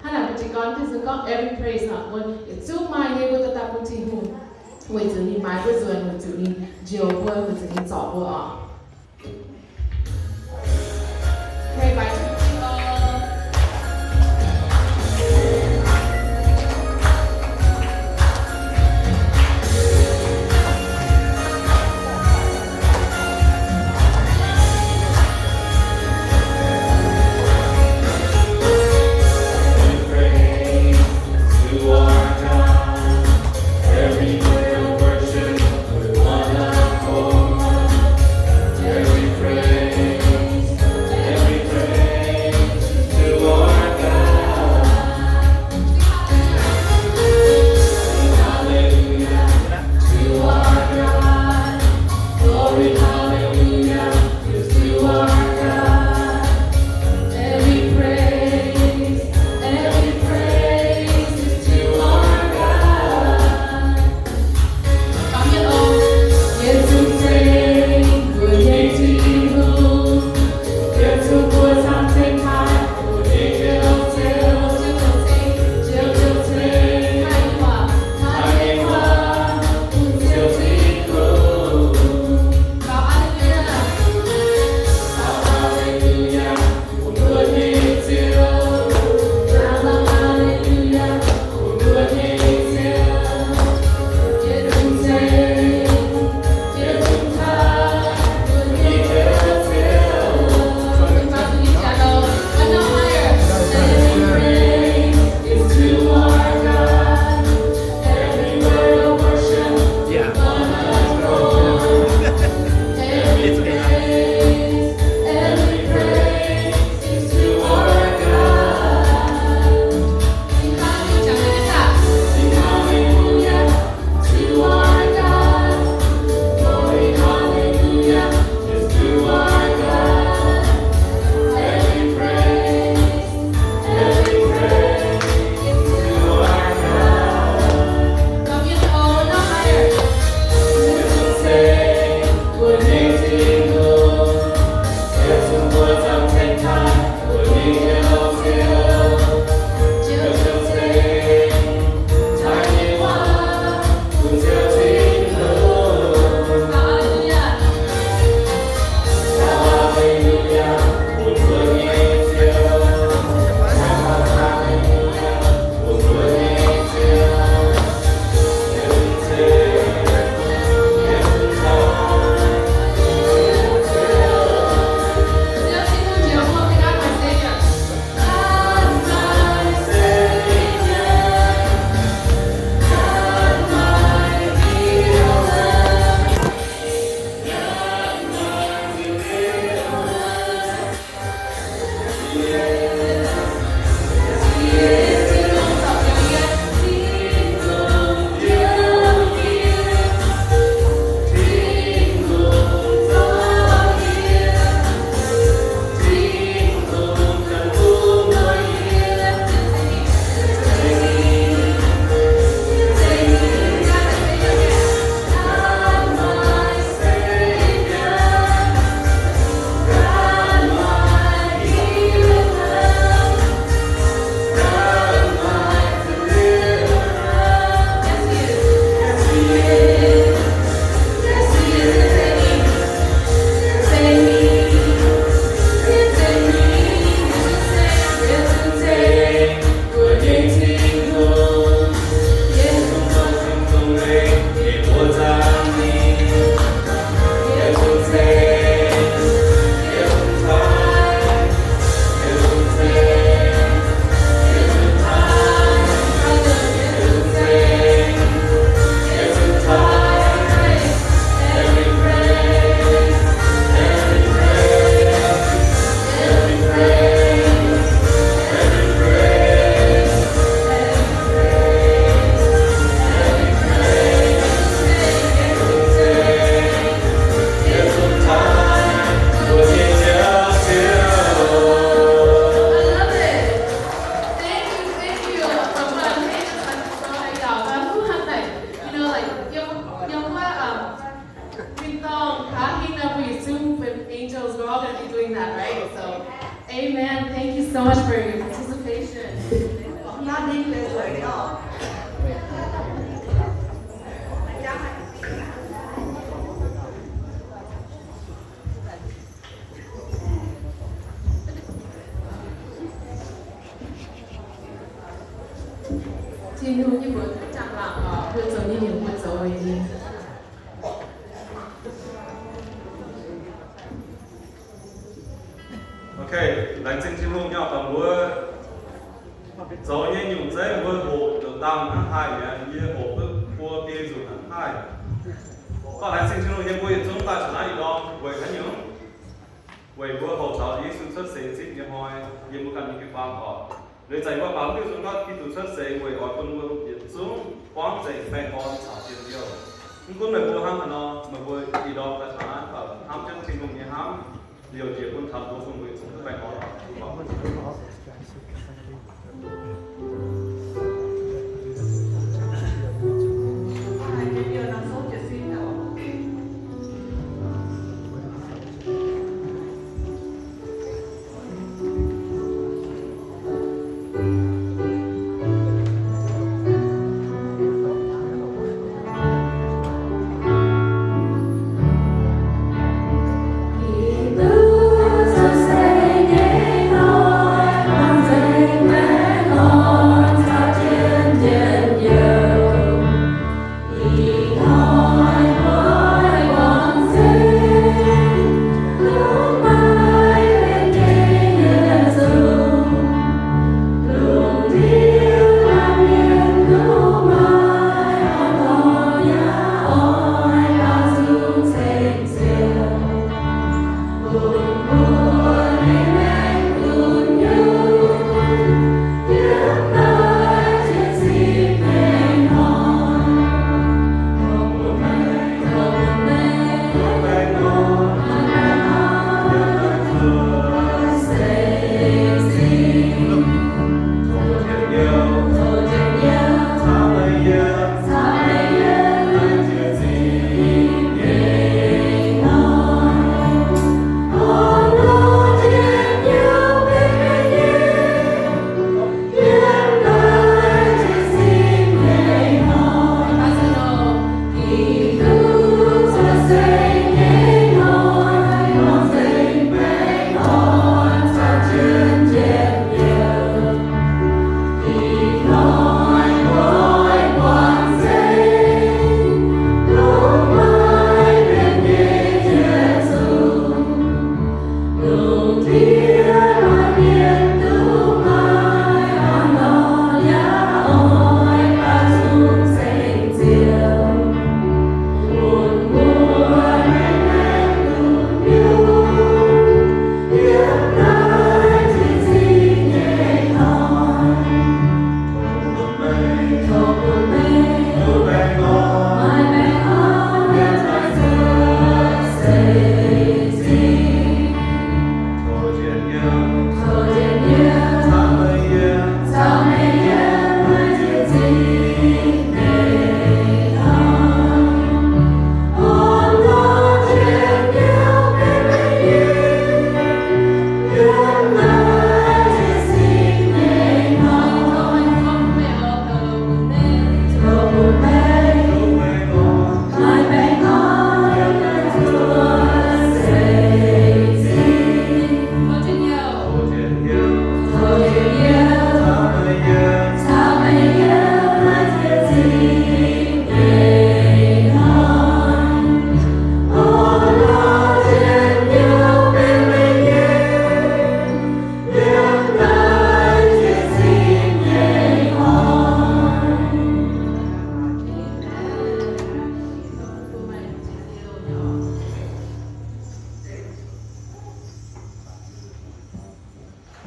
Hnangv naaic mbuo jiez gorn Ging-Sou gorngv every praise nor, mbuo yietc zungv maaih nyei mbuo dorh daaih bun Tin-Hungh, weic zuqc ninh maaiz mbuo nzuonx, weic zuqc ninh njoux mbuo, weic zuqc ninh zorc mbuo oc. Thank you, thank you. You know, like, you know, um, Mingh dongh kaav hingh naaiv, we assume with angels, we're all gonna be doing that, right? So, amen. Thank you so much for your participation. Tin-Hungh nyei mbuox jangx laangc oc, mbuo zoux nyei nyungc mbuo zoux weic ninh. Ok, laengz zingh Tin-Hungh nyei oc, mbuo zoux nyei nyungc zeiv mbuo hoqc nduqc dangh hnangv haaix mi'aqv, yie hoqc duqv buo biei nzunc hnangv haaix. Gorngv laengz zingh Tin-Hungh nyei, mbuo yietc zungv daaih taux naaiv ih ndorm weic haaix nyungc? Weic mbuo hoqc taux Yesu cuotv seix zipv nyei hnoi, yiem mbuo ganh nyei jiu-baang oc. Liuz zanc mbuo baaux duqv zungv gorngv Giduc cuotv seix weic oix bun mbuo yietc zungv buangv nzengc baengh orn caux njien-youh. Mv gunv meih mbuo hnangv haaix nor, meih mbuo ih ndorm daaih taux naaiv, hnamv jienv Tin-Hungh nyei hnamv, liouc njiec bun taux mbuo bun mbuo yietc zungv duqv baengh orn.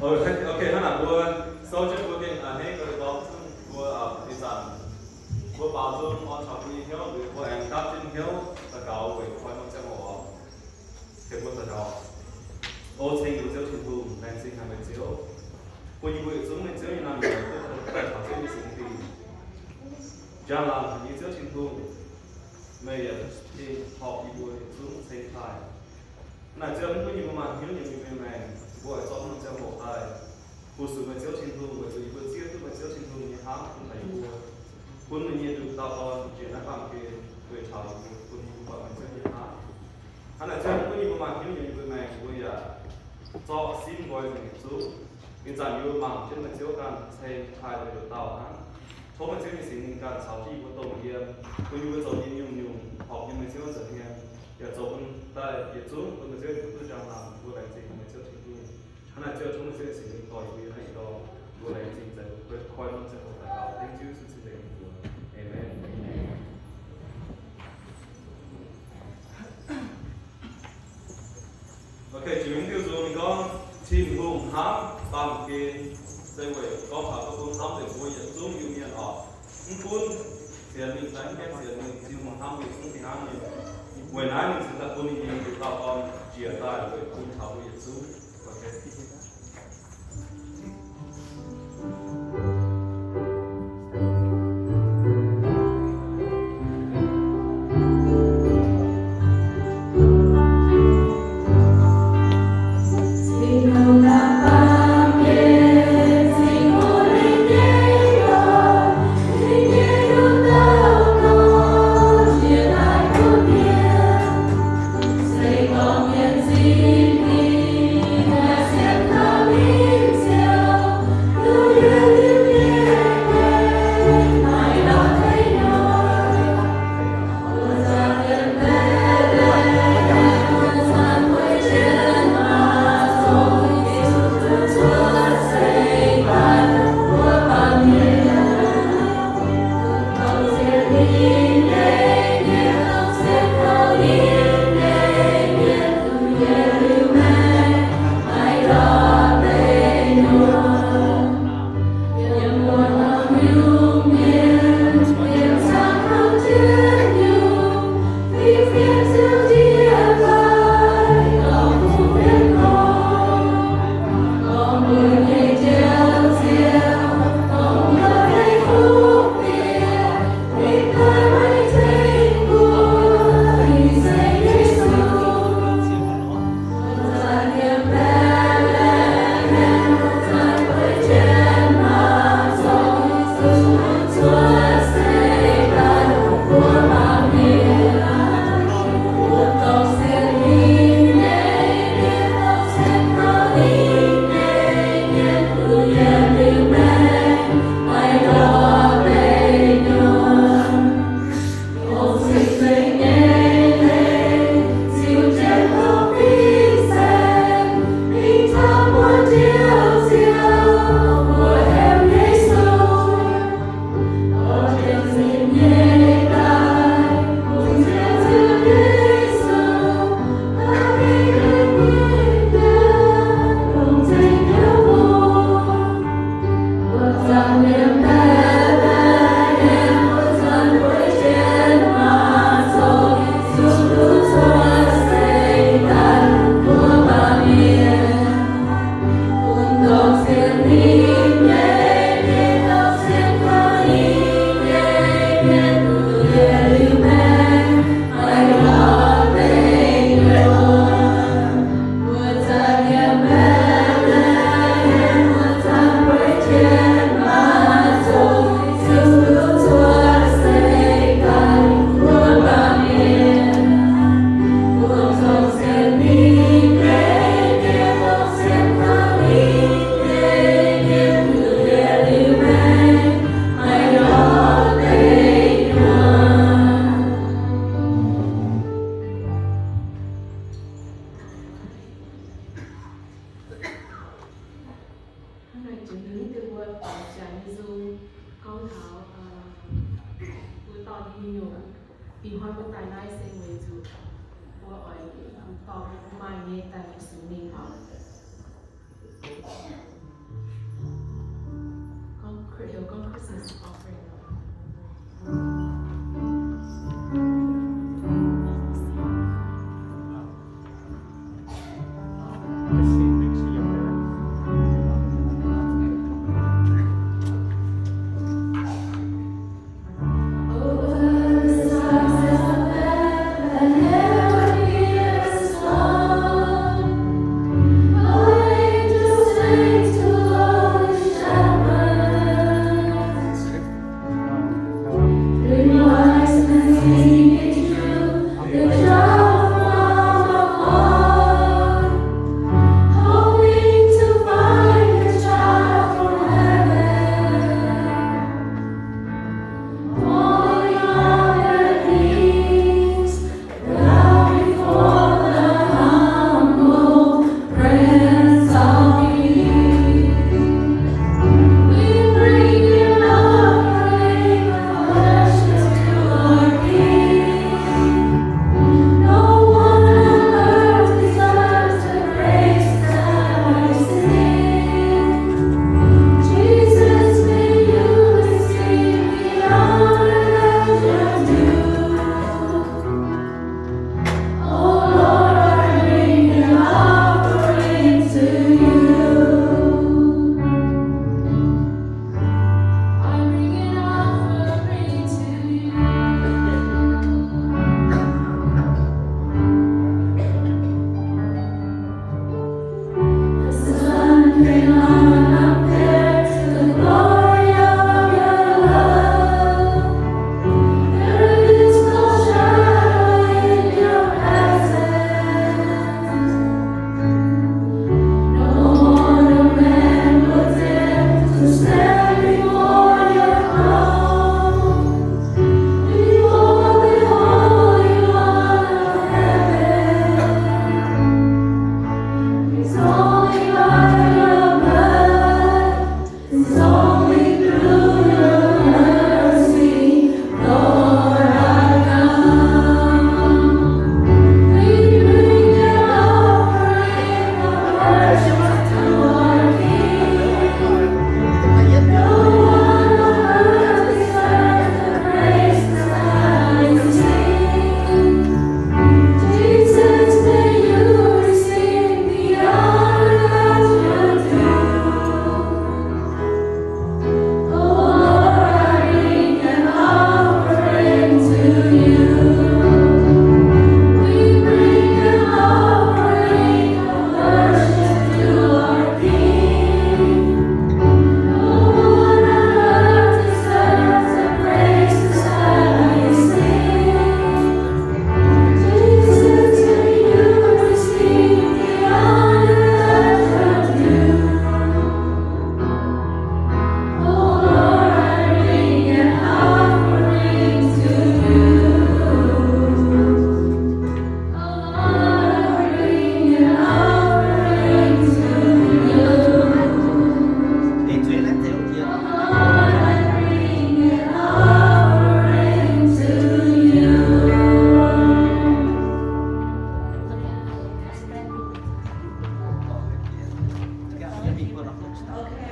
Ok, hnangv naaic mbuo souv jienv mbuo gengh a'hneiv gorngv zunv mbuo ih zanc mbuo baaux nzung orn taux mbuo nyei hnyouv, mbuo aengx dapv jienv hnyouv daux gaux weic koi norm ziangh hoc. Mbuo daux gaux. O ceng nyei Ziouv Tin-Hungh, laengz zingh haic meih Ziouv, bun yie mbuo yietc zungv meih Ziouv nyei naamh nyouz duqv daaih taux Ziouv nyei singx dingh. Njang-laangc haic nyei Ziouv Tin-Hungh, meih yaac horpc yie mbuo yietc zungv ceng taaih. Naaic Ziouv, mv gunv yie mbuo maaih hnyouv nyei mienh maengc, mbuo oix zorqv norm ziangh hoc daaih fu-sux meih Ziouv Tin-Hungh, weic zuqc yie mbuo zieqv duqv meih Ziouv Tin-Hungh nyei hnamv bun taux yie mbuo, bun meih nyei nduqc dauh Dorn njiec naaiv baamh gen weic taux yie mbuo, bun yie mbuo buatc meih Ziouv nyei hnamv. Hnangv naaic Ziouv, mv gunv yie mbuo maaih hnyouv nyei mienh maengc, mbuo yaac zorqv simv nqoi nzengc yietc zungv. Ih zanc yie mbuo mangc jienv meih Ziouv ganh ceng taaih meih nduqc dauh hnangv. Tov meih Ziouv nyei Singx Lingh ganh caux jienv yie mbuo dongh yiem, bun yie mbuo zoux nyei nyungc-nyungc horpc yiem meih Ziouv nza'hmien, yaac zoux bun daaih yietc zungv bun meih Ziouv nyei fu'jueiv njang-laangc. Yie mbuo laengz zingh meih Ziouv Tin-Hungh. Hnangv naaic Ziouv, tov meih Ziouv nyei Singx Lingh dorh yie mbuo yiem naaiv ih ndorm, yie mbuo laengz zingh, za'gengh koi norm ziangh hoc daux gaux, dengv Ziouv Yesu Singx Lingh mbuox. Aamen. Ok, jiex mingh diuh nzung ninh gorngv, Tin-Hungh hnamv baamh gen. Se weic gorngv taux bun hnamv deix mbuo yietc zungv Iu-Mienh oc. Mv gunv sienx ninh fai mv gaengh sienx ninh, Tin-Hungh hnamv mbuo yietc zungv fih hnangv nyei. Weic naaiv ninh cingx daaih bun ninh nyei njiec dauh Dorn jiex daaih weic bun taux mbuo yietc zungv. Ok. Hnangv naaic jiex mingh naaiv deix mbuo baaux jaax nyei nzung gorngv taux, uh, mbuo dorh nyei nyungc-nyungc, ih hnoi mbuo daaih naaiv se weic zuqc mbuo oix dorh mbuo maaih nyei daaih mingh Singx Lingh oc. Gorngv, heuc gorngv Christmas offering. Okay.